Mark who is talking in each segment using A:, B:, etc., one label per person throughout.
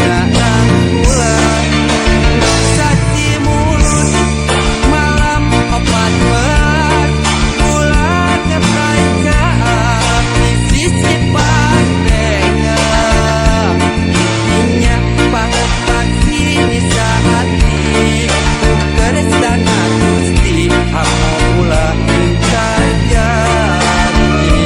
A: Ngenaan kula. Sasi Mulud malam 14, kula ngeprei caang di sisi pandengan. Intinya paksi sahati ku kersana Gusti hamo ulah ingkar janji.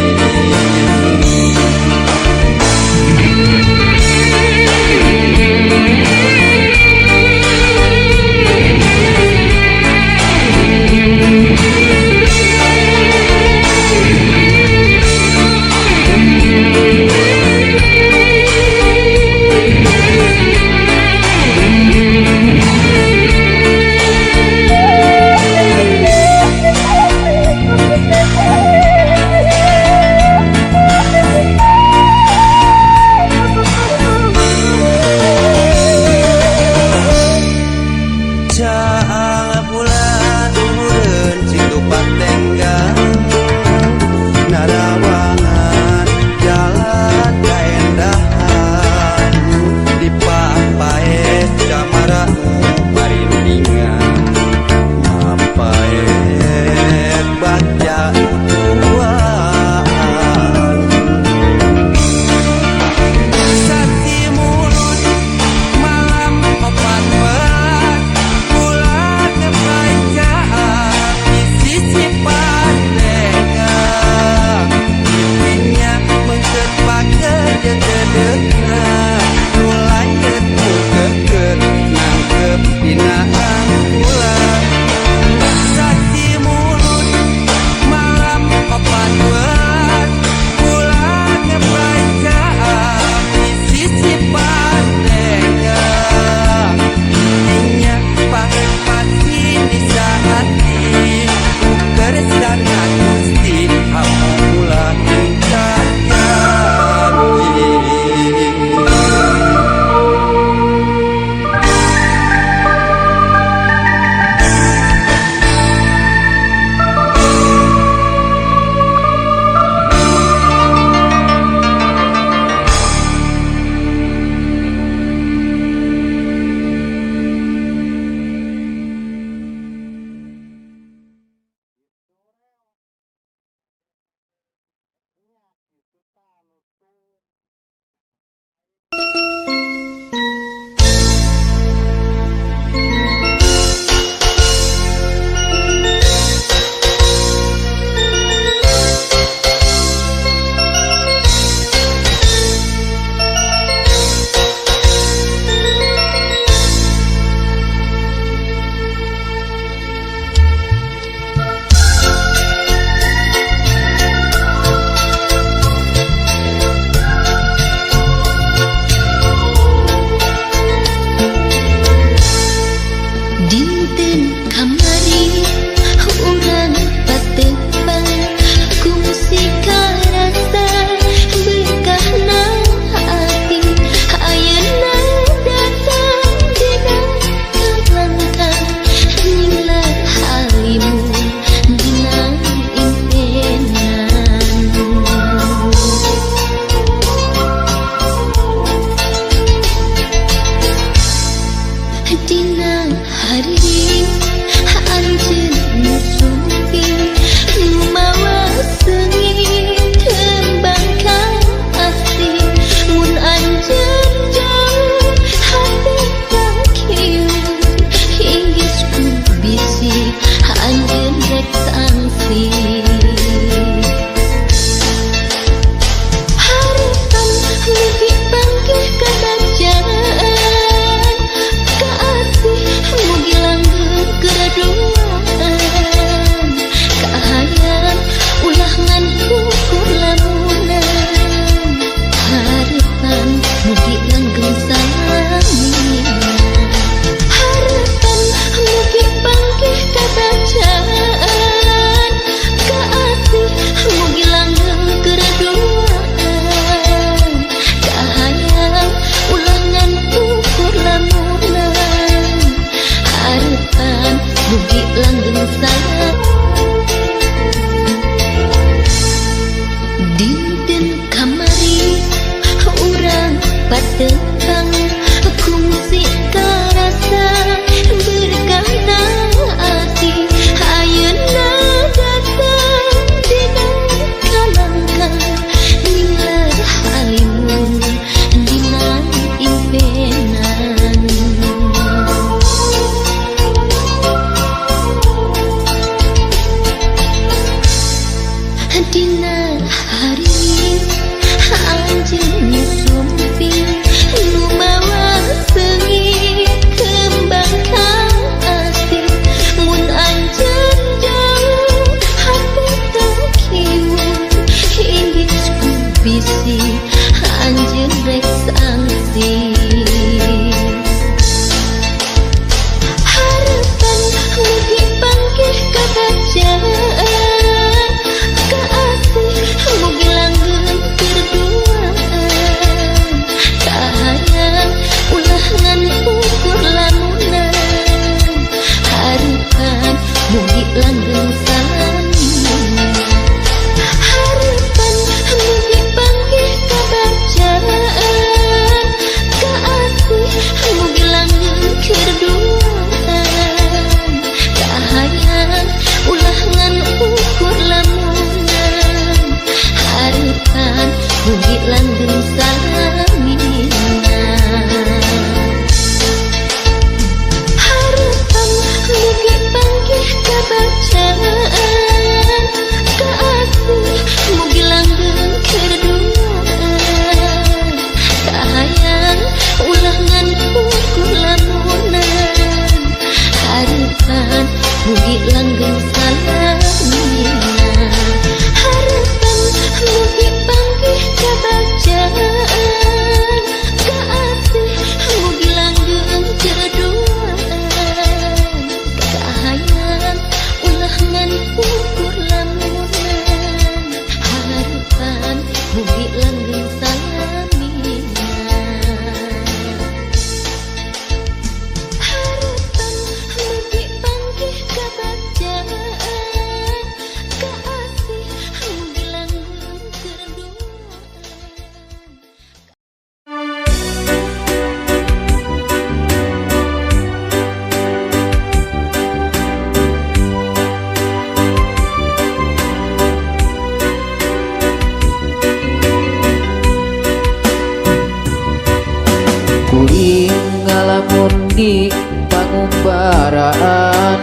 B: di pangumbaraan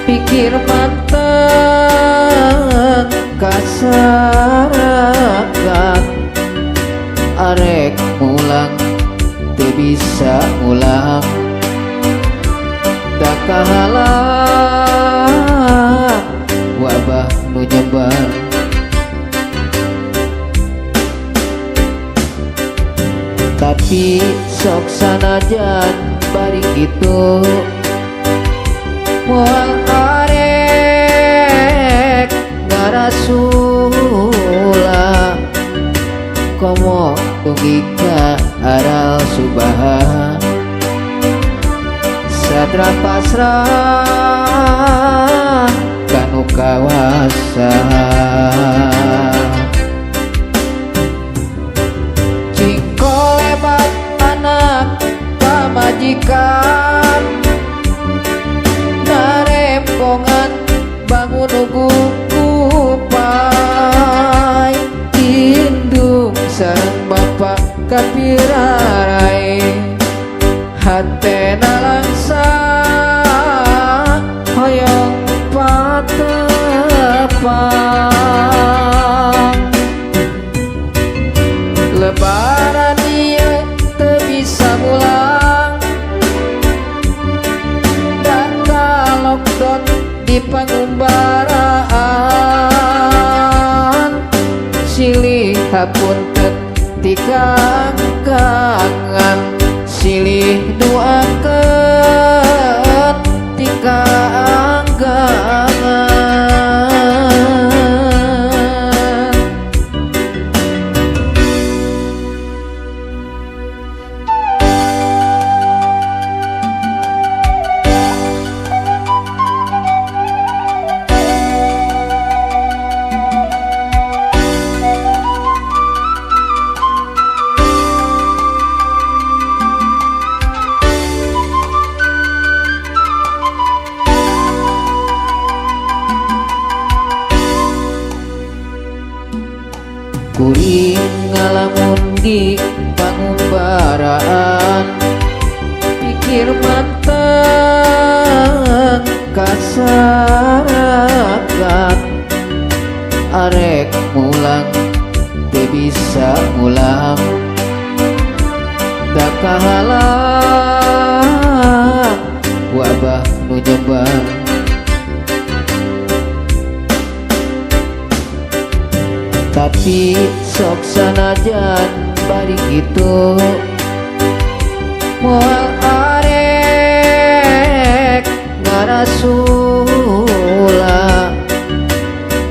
B: pikir manteng kasarakan arek mulang teu bisa mulang da kahalang wabah nu nyebar. Tapi sok sanajan bari kitu moal arek ngarasula komo dugi ka aral subaha sadra pasrah kanu kawasa. Cingkolebat anak pamajikan narempongan bangun ugu kupai indung sareng bapak kapirarai hatena langsa hoyong patepang. Lebaran ieu teu bisa mulang data lockdown di pangumbaraan silih hapunten ti kangkangan silih duakeun ti kaanggangan. Kuring ngalamun di pangumbaraan pikir manteng kasarakan arek mulang teu bisa mulang da kahalang wabah nu nyebar. Tapi sok sanajan bari kitu moal arek ngarasula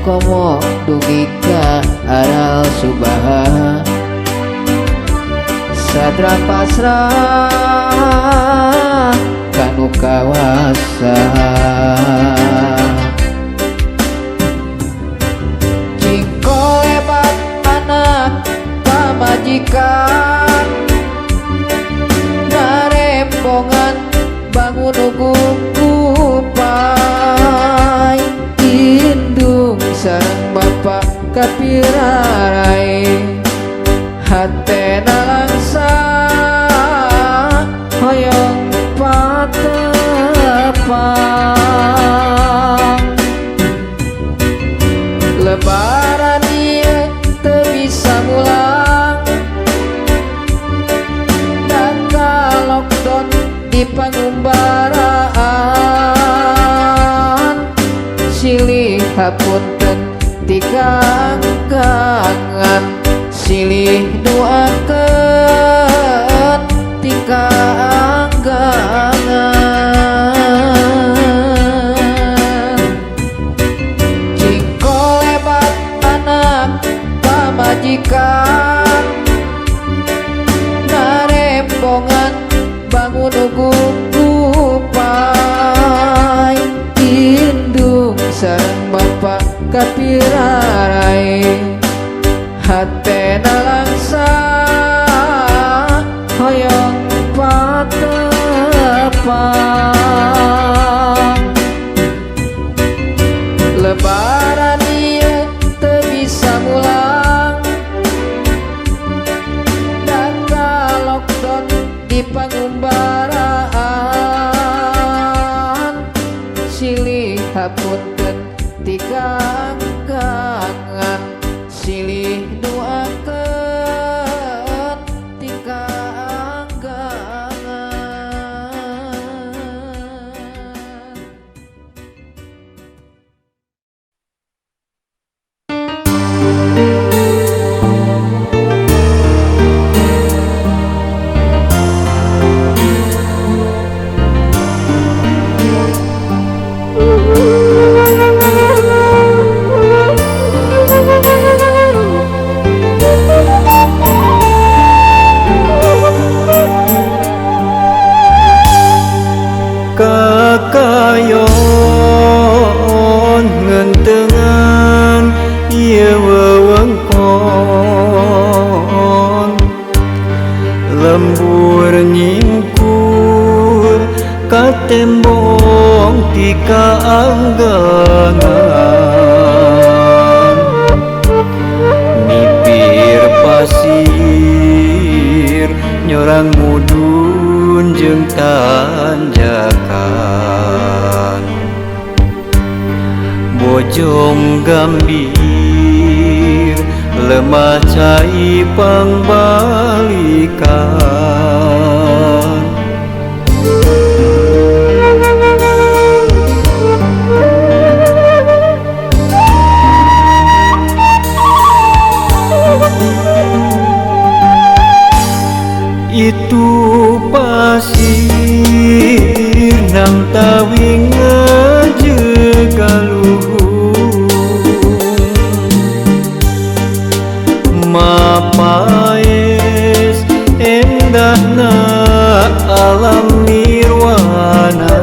B: komo dugi ka aral subaha sadra pasrah kanu kawasa. Cingkolebat anak pamajikan narempongan bangun ugu kupai indung sareng bapak kapirarai hatena langsa hoyong patepang. Lebaran ieu teu bisa mulang data lockdown di pangumbaraan silih hapunten ti kangkangan silih duakeun ti kaanggangan. Cingkolebat anak pamajikan narempongan bangun ugu kupai indung sareng bapak kapirarai hatena langsa hoyong patepang. Lebaran ieu teu bisa mulang data lockdown di pangumbaraan
A: Tembong ti kaanggangan Nipir pasir nyorang mudun jeung tanjakan Bojong Gambir lemah cai pangbalikan. Itu pasir nang tawi ngajegaluhung Mapaes endahna alam nirwana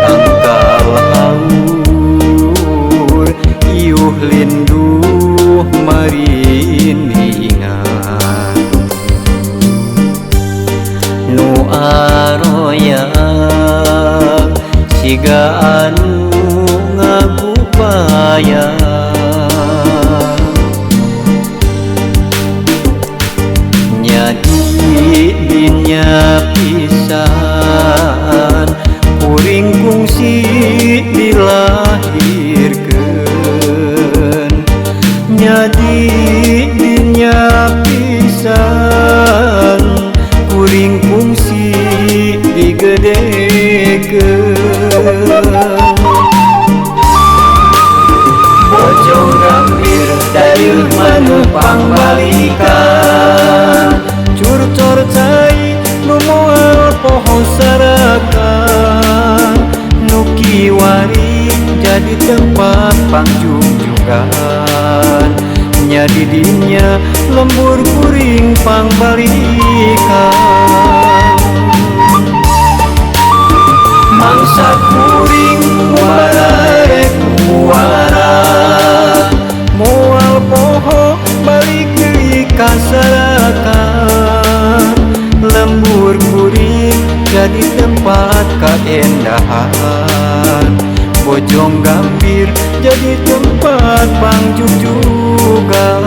A: Tangkal haur iuh linduh mariningan Nu aroyang siga anu ngagupayang Nyadi dinya pisan kuring kungsi dilahirkeun Nyadi dinya pisan kuring kungsi digedekeun Bojong Gambir dayeuh maneuh pangbalikan Curcor cai nu moal poho sarakan Nu kiwari jadi tempat pangjungjugan Nyadi dinya lembur kuring pangbalikan Mangsa kuring wararek muara Moal poho balik deui ka sarakan Lembur kuring jadi tempat kaendahan Bojong Gambir jadi tempat pangjugjugan.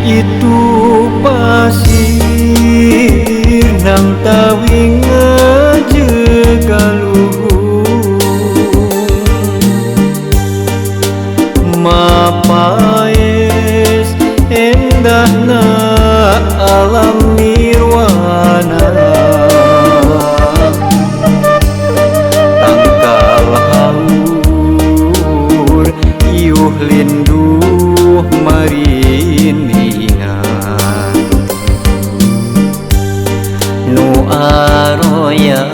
A: Itu pasir nang tawi ngajegaluhung Mapaes endahna alam nirwana Tangkal haur iuh linduh mariningan Nu aroyang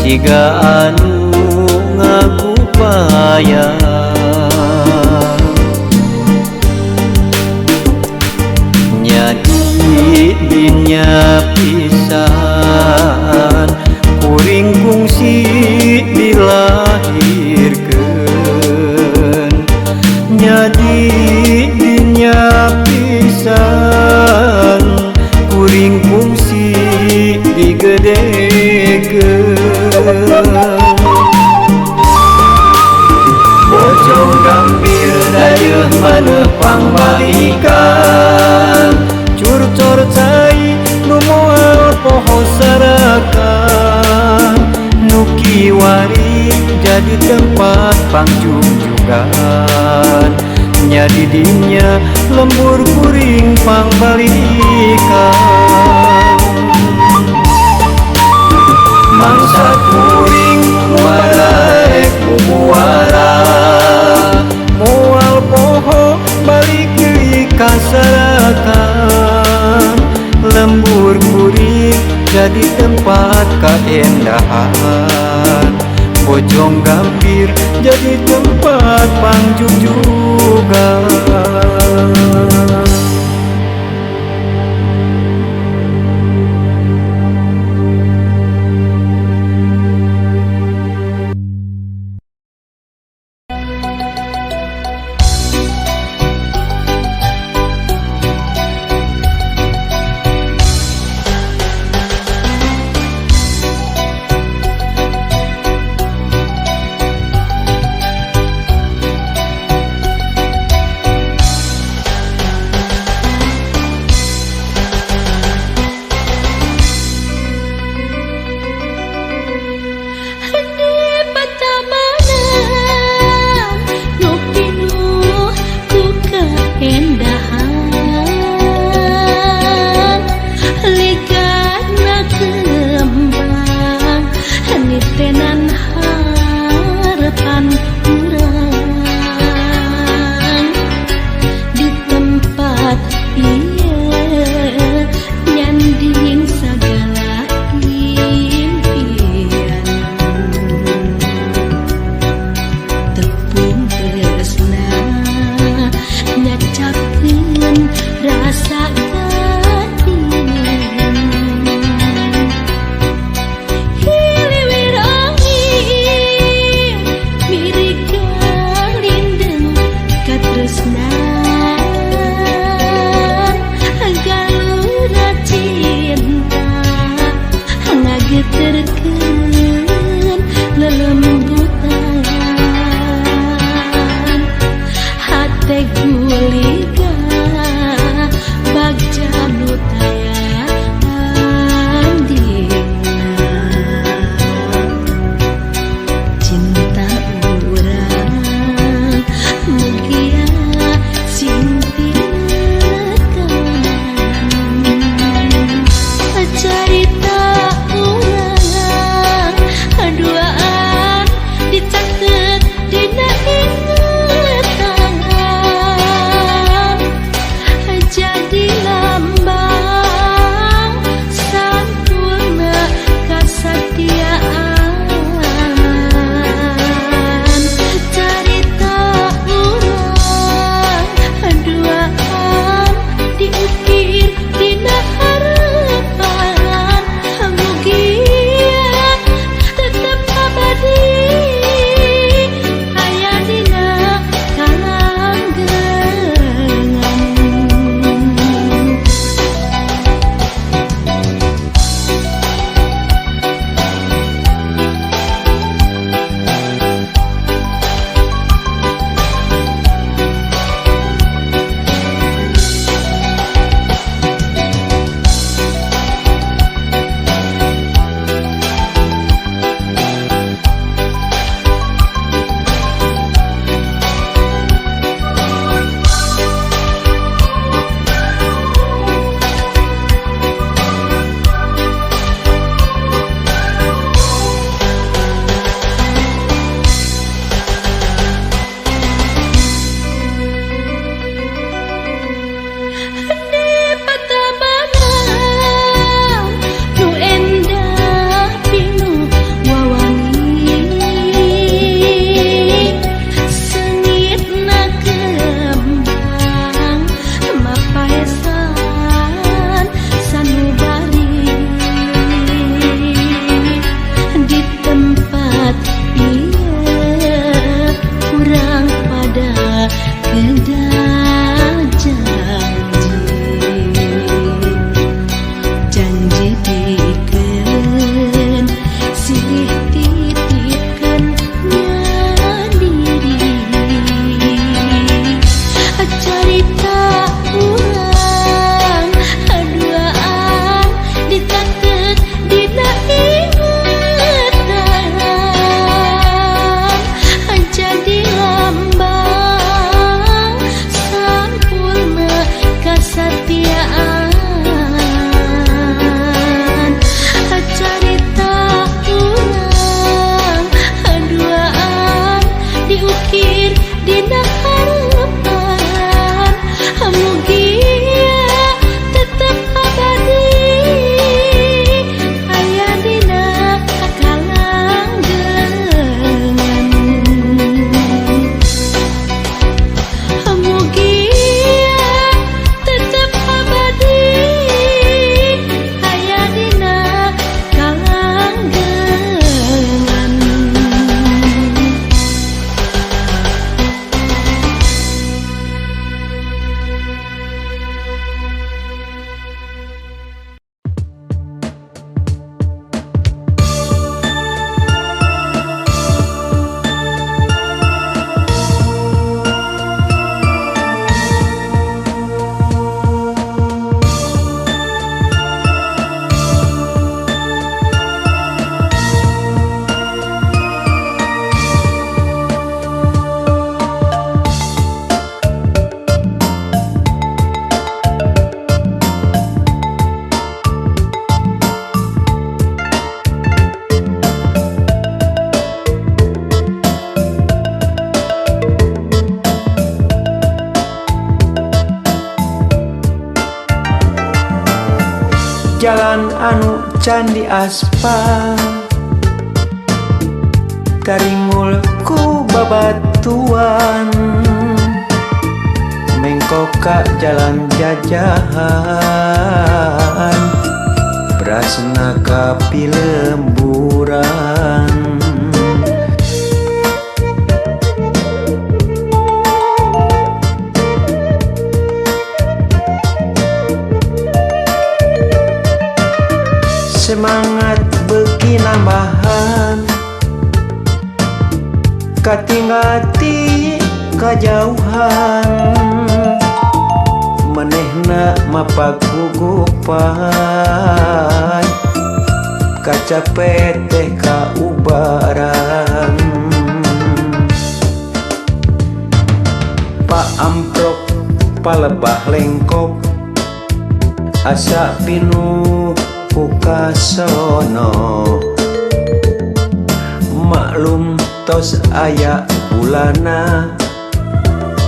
A: siga anu ngagupayang Nyadi dinya pisan kuring kungsi dilahirkeun Nyadi dinya pisan kuring kungsi digedekeun Bojong Gambir dayeuh maneuh pangbalikan Curcor cai nu moal poho sarakan Nu kiwari jadi tempat pangjungjugan Nyadi dinya lembur kuring pangbalikan Mangsa kuring wararek muara Bojong Gambir jadi tempat pangjugjugan. Jalan anu can diaspal taringul ku babatuan mengkok ka jalan jajahan berasna ka pilemburan. Semangat beuki nambahan katinggal ti kajauhan manehna mapak gugupan kacape teh kaubaran. Pak amprok palebah lengkop asa pinuh ku kasono maklum tos aya bulana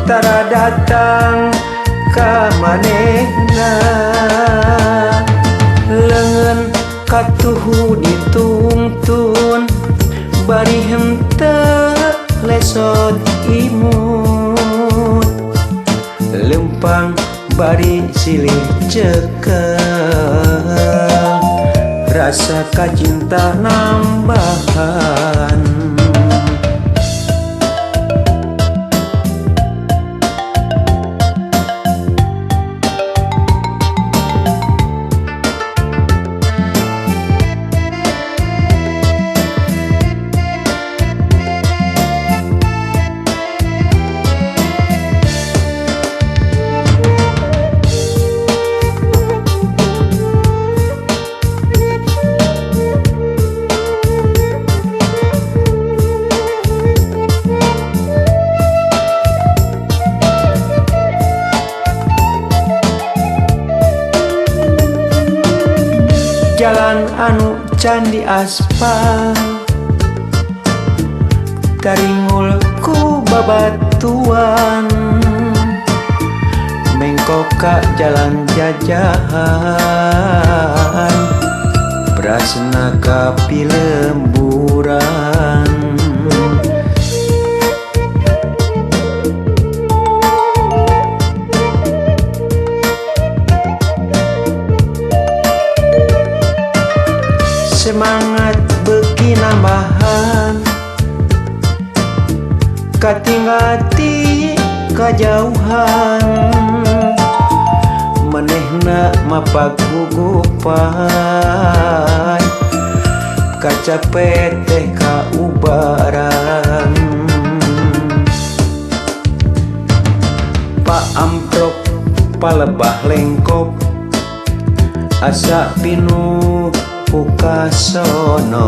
A: tara datang ka manehna leungeun katuhu ditungtun bari henteu lesot imut lempang bari silih cekel rasa kacinta nambahan. Jalan anu can diaspal taringul ku babatuan mengkok ka jalan jajahan berasna ka pilemburan. Semangat beuki nambahan katinggal ti kajauhan manehna mapak gugupan kacape teh kaubaran. Pak amprok palebah lengkop asa pinuh ku kasono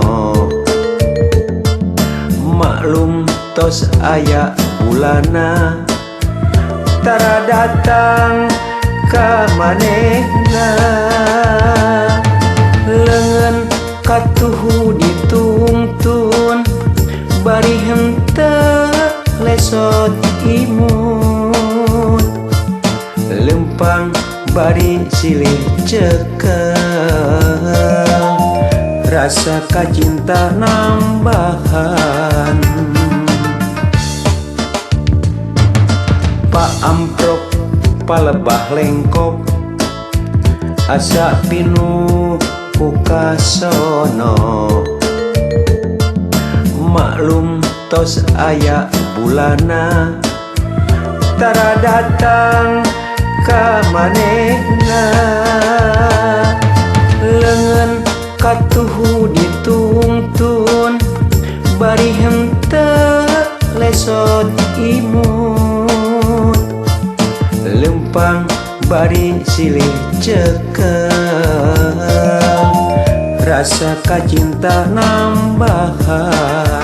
A: maklum tos aya bulana tara datang ka manehna leungeun katuhu ditungtun bari henteu lesot imut lempang bari silih cekel rasa kacinta nambahan. Pak amprok palebah lengkop asa pinuh ku kasono maklum tos aya bulana tara datang ka manehna leungeun katuhu ditungtun bari henteu lesot imut lempang bari silih cekel rasa kacinta nambahan.